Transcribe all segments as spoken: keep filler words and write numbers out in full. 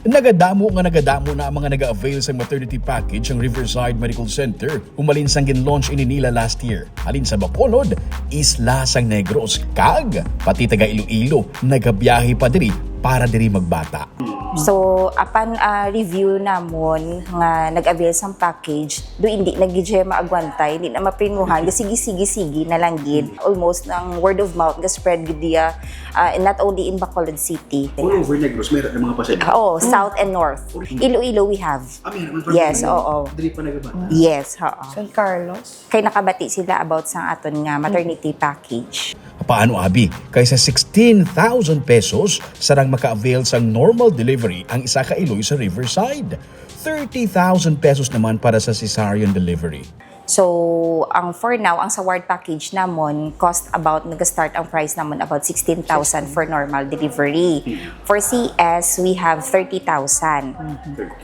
Nagadamo nga nagadamo na ang mga nag-avail sa maternity package ang Riverside Medical Center, umalin sang gin-launch ini nila last year. Halin sa Bacolod, isla sang Negros, kag pati taga Iloilo nagabiyahe pa diri para diri magbata. So, apan ah, review namon nga nag-avail sang package, do hindi na gid siya maagwantay, hindi na mapringuhan, sige, sige, sige na lang gid. Almost ang word of mouth ga-spread gid diya, ah, not only in Bacolod City. All over Negros, meron ng mga pasyente. Oh, south and north. Iloilo we have. Ah, meron man Yes, pala. Oo. Dili pa nagabata. Yes, oo. San Carlos. Kay nakabati sila about sa aton nga maternity package. Paano abi? Kay sa sixteen thousand pesos, sarang maka-avail sang normal delivery ang isa ka iloy sa Riverside. Thirty thousand pesos naman para sa cesarean delivery. So, ang for now, ang sa ward package namon cost about, nag-start ang price namon about sixteen thousand for normal delivery. For C S, we have thirty thousand.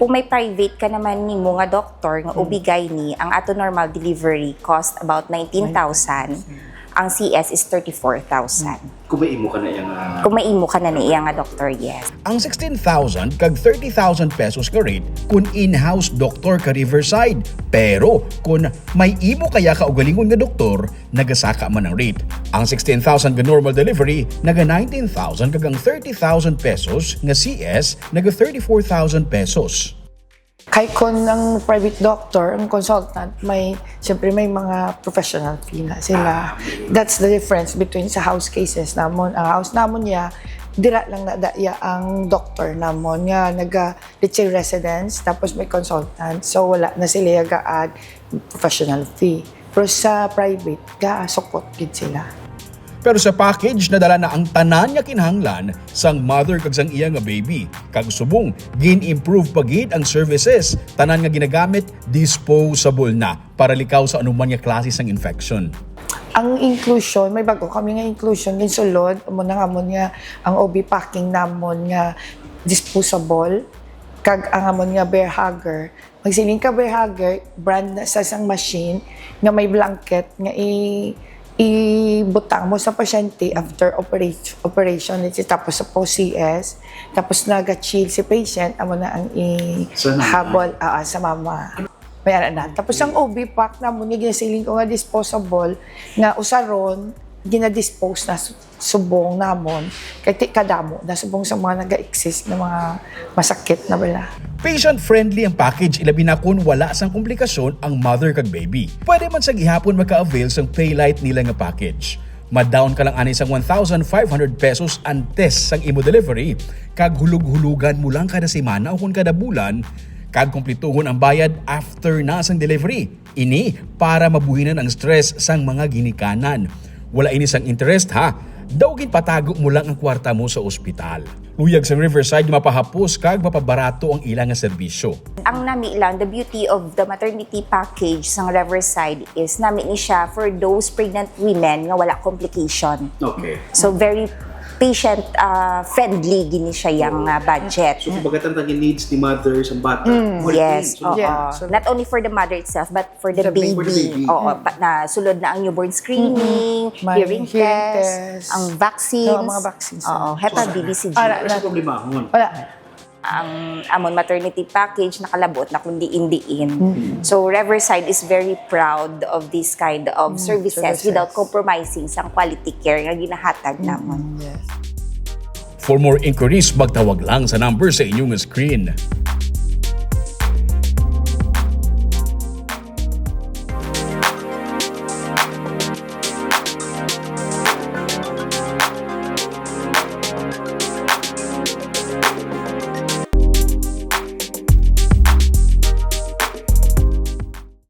Kung may private ka naman nimo nga doktor nga O B gyne, ang ato normal delivery cost about nineteen thousand. Ang C S is thirty-four thousand. Kung may imo ka na yung... ah, Kung may imo ka na na iya nga doktor, yes. Ang sixteen thousand kag thirty thousand pesos nga rate kun in-house doktor ka Riverside. Pero kun may imo kaya kaugalingon nga doktor, nagasaka man ang rate. Ang sixteen thousand nga normal delivery naga nineteen thousand kag ang thirty thousand pesos nga C S naga thirty-four thousand pesos. Kay kun ang private doctor, ang consultant, may, siyempre may mga professional fee na sila. That's the difference between sa house cases namon. Ang house namon niya, dira lang na daya ang doctor namon nga naga, let's say, residence, tapos may consultant. So wala na sila ga-add professional fee. Pero sa private, ga-sukot gid sila. Pero sa package, nadala na ang tanan nga kinahanglan sang mother kag sang iya nga baby. Kag subong, gin-improve pa gid ang services, tanan nga ginagamit, disposable na para likaw sa anuman nga klase sang infection. Ang inclusion, may bago kami nga inclusion ginsulod, amo na nga amon nga ang O B packing namon nga disposable, kag ang amon nga bear hugger. Magsiling ka bear hugger, brand na sa sang machine nga may blanket nga i ibutang mo sa pasyente after operation, operation let's say, tapos sa post C S, tapos naga-chill si patient, amo na ang Sa nanay. Ihabol ah, sa mama. May ara na. Tapos ang O B pack namon nga ginasiling ko nga disposable nga usaron, ginadispose na su- subong namon kay ti kadamo na subong sa mga naga-exist na mga masakit na bala. Patient-friendly ang package, ilabi na kun wala sang komplikasyon ang mother kag baby. Pwede man sa gihapon maka-avail sang Paylight nila nga package. Ma-down ka lang ani sang one thousand five hundred pesos antes sang imo delivery, kag hulog-hulogan mo lang kada semana o kun kada bulan, kag kumplituhon ang bayad after na sang delivery. Ini para mabuhinan ang stress sang mga ginikanan. Wala ini sang interest, ha. Daw ginpatago mo lang ang kwarta mo sa ospital. Luyag sang Riverside, mapahapos kag mapabarato ang ila nga serbisyo. Ang nami lang, the beauty of the maternity package sang Riverside is nami ni siya for those pregnant women nga wala complication. Okay. So very patient ah, friendly gini siya yang ah, budget. So, kumbaga, tanang needs ni mother sa bata. More Yes, clean. So, oo. Yeah, so- Not only for the mother itself, but for the, The baby. baby. For the baby. Oo, pa, na sulod na ang newborn screening, May hearing, hearing test, test. ang vaccines. Oo, mga vaccines. Oo, hepa, B B C G. Ara Wala sa problemahon. Wala. Ang amon maternity package nakalabot na kung diin-diin. So Riverside is very proud of this kind of services services. Without compromising sa quality care nga ginahatag namon. Yes. For more inquiries, magtawag lang sa number sa inyong screen.